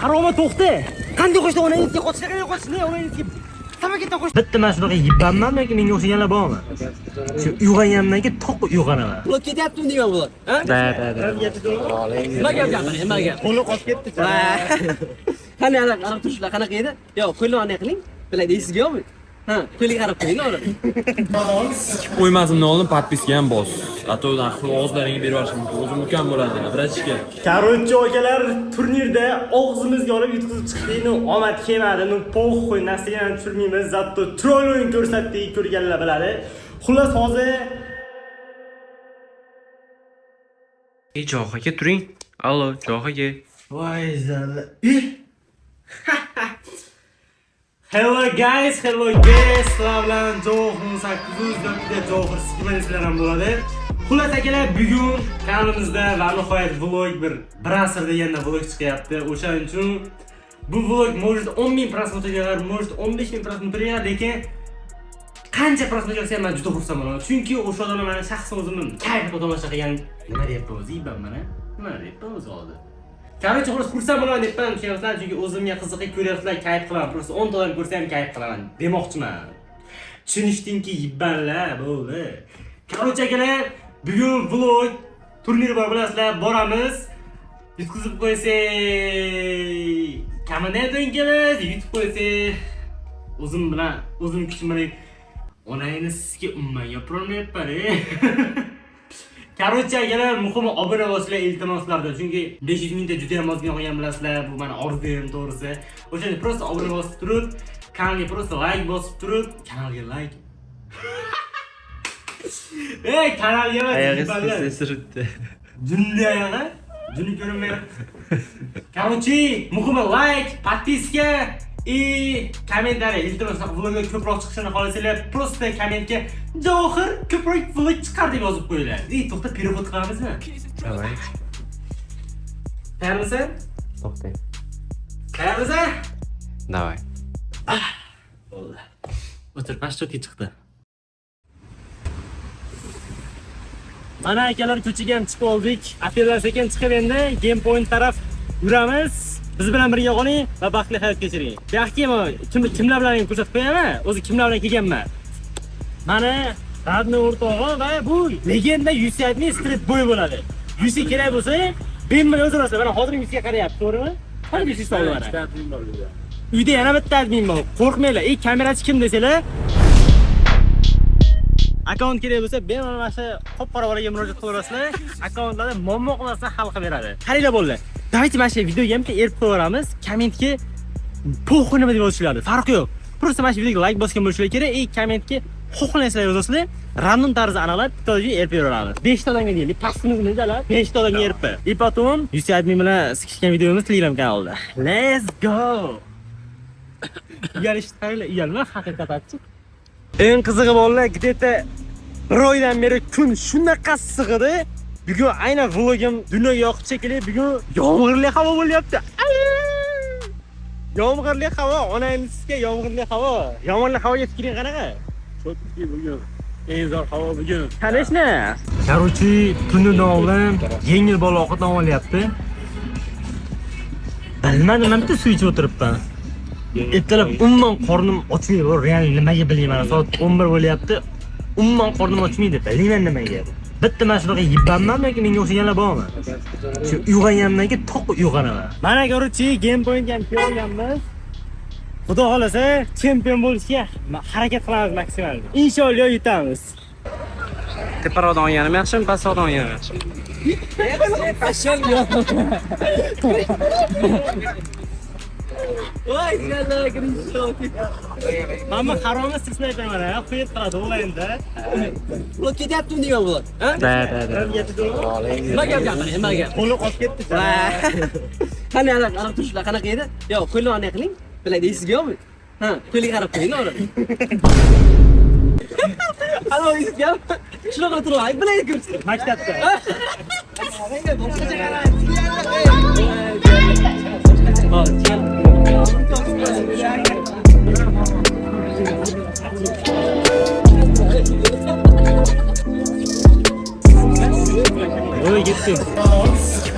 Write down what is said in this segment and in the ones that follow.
Haroma to'xta. Qanday qo'shdi onangizga qochishga qanday qochish? Ne onangizga samokatdan qo'sh. Bitta mana shunaqa yibbanmanmi yoki menga o'xshaganlar bormi? Shu uyg'ongandan keyin to'q uyg'onaman. Bular ketyaptimi deyman bular. Ha? Da, da, da. Nima gap gapiring, nima gap? Qo'li qolib ketdi. Qani ana qarab turishlar qanaqa edi? Yo'q, qo'lni anday qiling. Bilay esingizga yo'qmi? Ha, qo'lga qarab qo'ying o'g'lim. Qo'ymasimdan oldin podpiska ham bos. A to og'izlaringga berib yuborishim mumkin. O'zim ukam bo'ladi, bratishka. Короче, akalar, turnirda og'zimizga olib yutqizib chiqdik. Ну, omad kelmadi. Ну, похуй, narsaga ham tushirmaymiz. Зато troll o'yin ko'rsatdik, ko'rganlar biladi. Xullas, hozir Ey Javoh aka turing. Allo, Javoh aka. Voy zalla. Hello guys, hello guys. Sizlar bilan Javohir 1800 yoki Javohir Sigma desanglar ham bo'ladi. Xullas akalar, bugun kanalimizda va nihoyat vlog bir asr deganda vlog chiqyapti. O'shaning uchun bu vlog может 10 ming просмотр yig'ar, может 15 ming просмотр yig'ar, lekin qancha просмотр yig'sa ham men juda xursand bo'laman. Chunki o'sha odamlar meni shaxsan o'zimni kayf qilib tomosha qilgan. Nima deyapman o'zi, yibam mana? Nima deyapman o'zi hozir? Короче, xullas xursand bo'laman debman, tushunyapsizlar, chunki o'zimga qiziqib ko'ryapsizlar, kayf qilaman. Просто 10 ta odam ko'rsa ham kayf qilaman demoqchiman. Tushunishdingki, yibbanlar, bo'ldi. Короче, akalar, bugun vlog turnir bor, bilasizlar, boramiz. Yutqizib qo'ysak, kamida to'nkamiz, yutib qo'ysak, o'zim bilan, o'zim kuchim bilan onangni sizga umuman gapirolmayapman, ey. Короче, akalar, muhimi obuna bo'lsanglar, iltimoslarda, chunki 500 mingta juda ham ozgina qolgan, bilasizlar, bu meni orzum to'g'risi. O'shanda просто obuna bosib turib, kanalga просто like bosib turib, kanalga like. Ey, kanalga emas, Oyog'i yigitlar. surtdi. Junli oyog'i, juni ko'rinmayapti. Короче, muhimi like, подписка и комментарий. Iltimos, vlogga ko'proq chiqishini xohlasanglar, просто kommentga Javohir ko'proq vlog chiqar deb yozib qo'yinglar. Ey, to'xta, переход qilamizmi? Давай. Tayyormisan? To'xtang. Tayyormisan? Давай. Bo'ldi. O'tir, mana shu chiqdi. Mana akalar, ko'chaga ham chiqib oldik. Oteldan sekin chiqib endi Game Point taraf yuramiz. Biz bilan birga qoling va baxtli hayot kechiring. Bu yoqqa kim kimlar bilan ko'rsatib qo'yaman? O'zi kimlar bilan kelganman? Mana Radni o'rtog'i va bu legenda UCI'ning street boy bo'ladi. UC kerak bo'lsa, bemalol yozasiz. Mana hozir UCga qarayapti, to'g'rimi? Qani UC soldi mana. Uyda yana bitta admin bor. Qo'rqmanglar. Ey, kamerachi kim desanglar, akkaunt kerak bo'lsa, bemalol mana shu qop-qora bolaga murojaat qilaverasizlar. Akkauntlarda muammo qilmasdan hal qilib beradi. Qaranglar bolalar. Давайте mana shu videoga ham bitta erib qo'yaveramiz. Kommentga похуй nima deb yozishlardi. Farqi yo'q. Просто mana shu videoga like bosgan bo'lishlari kerak. Ey, kommentga xohlaysizlar yozasizlar. Random tarzda aniqlab bitta odamga erib beraveramiz. 5 ta odamga deylik. Pastimiz nimalar? 5 ta odamga erib. И потом UC admin bilan sikishgan videomiz Telegram kanalida. Let's go. Uyalishni qaranglar, uyalma haqiqatchi. Eng qizig'i bolalar, где-то bir oydan beri kun shunaqa issiq edi. Bugun aynan vlogim dunyoga yoqib shekilli, bugun yomg'irli havo bo'lyapti. Yomg'irli havo, onangni sizga yomg'irli havo. Yomg'irli havoga fikring qanaqa? Cho'tki bugun. Eng zo'r havo bugun. Конечно. Короче, tundan oldin yengil bola ovqatlanib olyapti. Bilmadim, men bitta suv ichib o'tiribman. Ertalab umuman qornim ochmaydi, bu real nimaga bilmayman. Soat 11 bo'lyapti. Umuman qornim ochmaydi, bilmayman nimaga. Bitta mana shunaqa yibbanmanmi yoki menga o'xshaganlar bormi? Shu uyg'ongandan keyin to'q uyg'onaman. Mana короче, Game Pointga ham kelganmiz. Xudo xolasa chempion bo'lishga harakat qilamiz maksimal. Inshaalloh yutamiz. Teparoqdan olganim yaxshimi, pastroqdan olganim yaxshimi? Qashon yo'q. Voy, jalla grinshot. Mana bu haromi snayper mana, qo'yib qiladi onlaynda. Bular ketyaptimi deyman bular. Ha? Da, da, da. Nima gap gapiring, nima gap? Qo'li qolib ketdi. Qani ana qarab turishlar qanaqa edi? Yo'q, qo'lni anday qiling. Bilay esingizga yo'qmi? Ha, qo'lga qarab qo'ying o'g'lim. Ana esingizga shunaqa turib, ay bilay ko'rsin. Maktabda. Boshqacha qarang. Voy ketdi.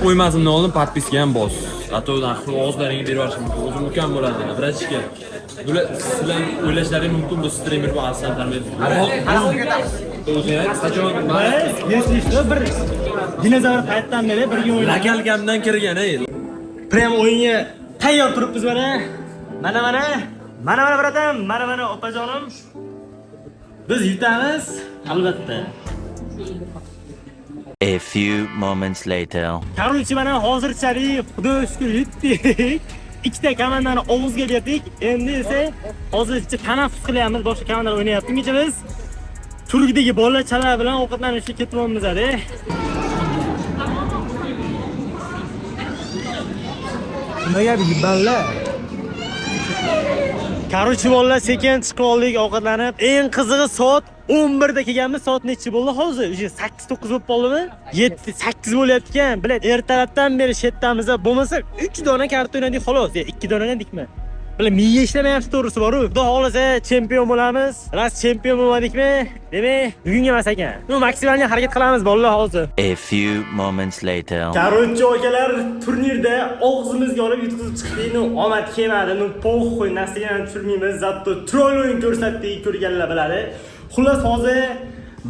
Qo'ymasimdan oldin podpiska ham bos. Atodan og'izlaringga berib yuborishim mumkin. O'zim ukam bo'ladi, братишка. Bular sizlar o'ylashlaring mumkin, bu streamer bu aslan tanmaydi. O'zing ayt, qachon Biz, если что, bir dinozavr paytdan beri birga o'ynaymiz. Lakalkamdan kirgan ey. Prem o'yinga tayyor turibmiz mana. Mana mana. Mana mana bratam, mana mana opajonim. Biz yutamiz, albatta. A few moments later. Короче, mana hozirchalik xudo shukr yutdik. Ikkita komandani og'izga berdik. Endi esa hozircha tanaffus qilyapmiz. Boshqa komandalar o'ynayapti. Ungacha biz Turkdagi bolachalar bilan ovqatlanishga ketyapmiz hadi. Nima gap, yibbanlar? Короче, bolalar sekin chiqib oldik ovqatlanib. Eng qizig'i soat 11 da kelganmiz. Soat nechi bo'ldi hozir? Уже 8-9 bo'lib qoldimi? 7 8 bo'lyapti ekan. Bilet, ertalabdan beri shetdamiz. Bo'lmasa 3 dona karta o'ynadik xolos. Ya 2 dona o'ynadikmi? Bilan miya ishlamayapti to'g'risi bor-u. Xudo xohlasa chempion bo'lamiz. Ras chempion bo'lmadikmi? Demak, bugunga emas ekan. Ну, maksimalniy harakat qilamiz bolalar hozir. A few moments later. Короче, akalar, turnirda og'zimizga olib yutqizib chiqdik. Ну, omad kelmadi. Ну, похуй, narsaga ham tushirmaymiz. Зато troll o'yin ko'rsatdik, ko'rganlar biladi. Xullas, hozir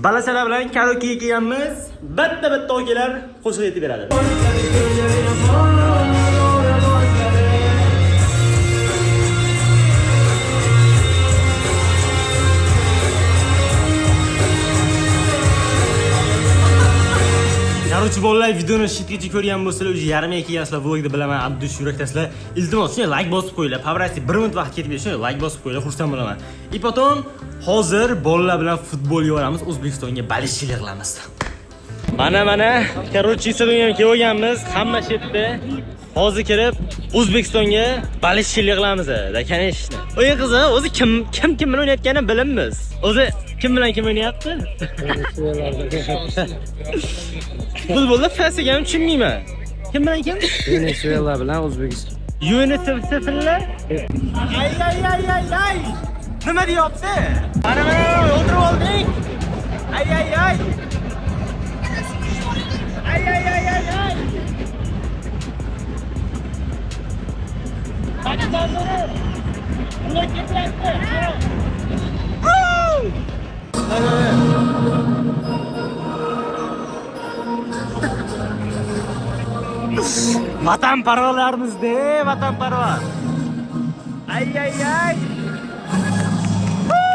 balachalar bilan karaokega kelganmiz. Bitta-bitta akalar qo'shiq aytib beradi. Короче, bolalar, videoni shetgacha ko'rgan bo'lsalar, уже yarmiga kelgansizlar, vlogda bilaman, Abdush yurakdasizlar. Iltimos, shunday like bosib qo'yinglar. Pavrasi 1 minut vaqt ketib shunday like bosib qo'yinglar, xursand bo'laman. И потом hozir bolalar bilan futbolga boramiz, O'zbekistonga balishchilik qilamiz. Mana mana, короче, stadionga ham kelib olganmiz, hamma shetda. Hozir kirib O'zbekistonga balishchilik qilamiz, да, конечно. O'yin qizig'i, o'zi kim kim kim bilan o'ynayotganini bilamiz. O'zi kim bilan kim o'ynayapti? Futbolda fasiga ham tushunmayman. Kim bilan kim? Venesuela bilan O'zbekiston. UNSFlar. Ay ay ay ay ay. Nima deyapti? Mana mana o'tirib oldik. Ay ay ay. Ay ay ay ay ay. Ular ketyapti. Woo! Vatanparvarlarimiz-de, vatanparvar. Ay ay ay. Woo!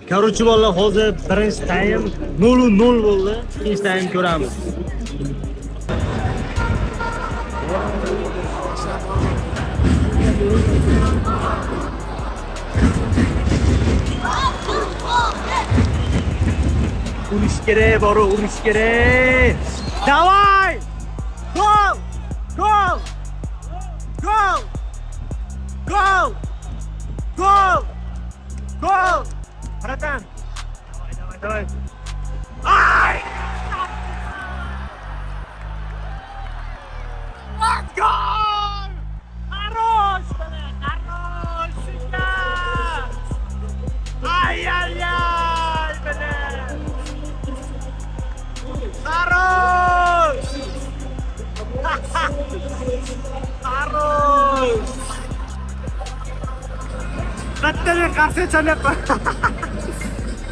Короче, bolalar, hozir birinchi taym 0-0 bo'ldi. Ikkinchi taym ko'ramiz. Urish kerak, boru, urish kerak. Давай! Gol! Gol! Gol! Gol! Gol! Gol! Братан! Давай, давай, давай. Ай! Let's go! Хорош, бля, хорош, сука! Ай-яй-яй, бля! Хорош! Хорош! Bittaga qarshi chalyapman.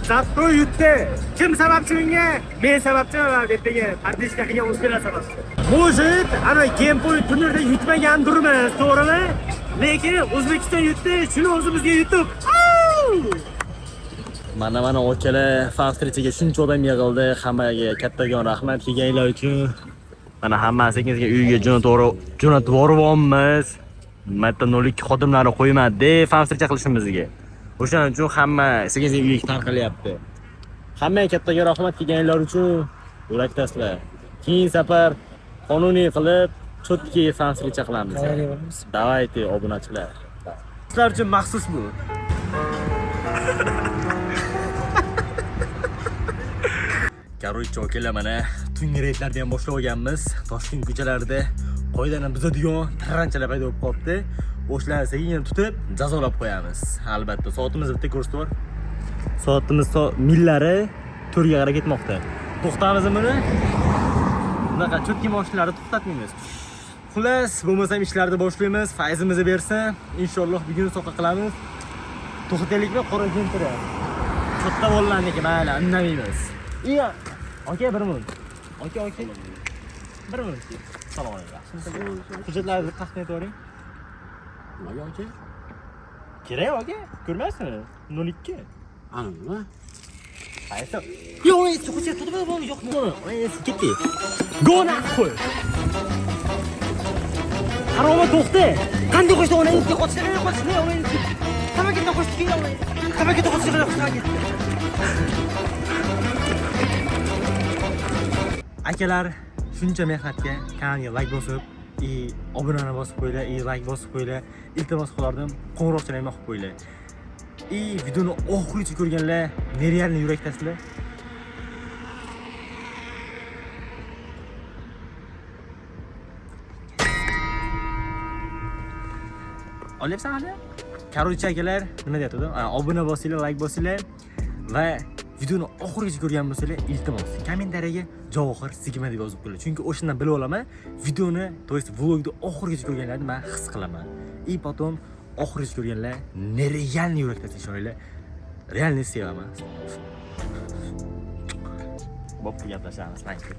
Зато yutdi. Kim sababchi bunga? Men sababchiman ertaga подписка qilgan o'zbeklar sababchi. Может, ana Game turnirda yutmagandirmiz, to'g'rimi? Lekin O'zbekiston yutdi, shuni o'zimizga yutdik. Mana mana akalar, fan встречаga shuncha odam yig'ildi. Hammaga kattakon rahmat kelganinglar uchun. Mana hammasi sekin uyga jo'natib yuboryapmiz. Marta 02 xodimlari qo'ymadi fan встреча qilishimizga. O'shaning uchun hamma sekin sekin uyga tarqalyapti. Hammaga kattakon rahmat kelganinglar uchun. Yurakdasizlar. Keyingi safar qonuniy qilib чётко fan встреча qilamiz. Давайте, obunachilar. Sizlar uchun maxsus bu. Короче, akalar, mana tungi reydlarni ham boshlab olganmiz. Toshkent ko'chalarida qoidani buzadigan taranchalar paydo bo'lib qolibdi. O'shalarni sekin tutib jazolab qo'yamiz. Albatta, soatimiz bitta ko'rsatib bor. Soatimiz millari 4 ga qarab ketmoqda. To'xtamizmi buni? Bunaqa cho'tki mashinalarni to'xtatmaymiz. Xullas, bo'lmasam ishlarni boshlaymiz, fayzimizni bersin. Inshaalloh bugun soqa qilamiz. To'xtataylikmi qora kentira? Katta bolalarniki, mayli, indamaymiz. Iya. Aka, bir minut. Aka, aka. Bir minut. Salom alaykum. Hujjatlarni taqdim etib yuboring. Nimaga aka? Kerak aka, ko'rmaysizmi? 02. Ana nima? Qaysi? Yo'q, esi hujjat tutib yo'q. Yo'q, ketdi. Go nahhu. Haroma to'xta. Qanday qo'shdi onangizga qochdi, qochdi onangizga. Tamakadan qo'shdi, keyin onangizga. Tamakadan qochdi, qochdi. Akalar, shuncha mehnatga kanalga like bosib, i obunani bosib qo'yinglar, i like bosib qo'yinglar. Iltimos qilardim, qo'ng'iroqchani ham yoqib qo'yinglar. I videoni oxirigacha ko'rganlar nerealni yurakdasizlar. Olyapsan hali? Короче, akalar, nima deyotgandim? Obuna bosinglar, like bosinglar va videoni oxirigacha ko'rgan bo'lsanglar, iltimos, kommentariyaga Javohir Sigma deb yozib qo'yinglar. Chunki o'shandan bilib olaman, videoni, то есть vlogni oxirigacha ko'rganlarni men his qilaman. И потом oxirigacha ko'rganlar nerealni yurakda ishoninglar. Realni sevaman. Bo'pti, gaplashamiz. Thank you.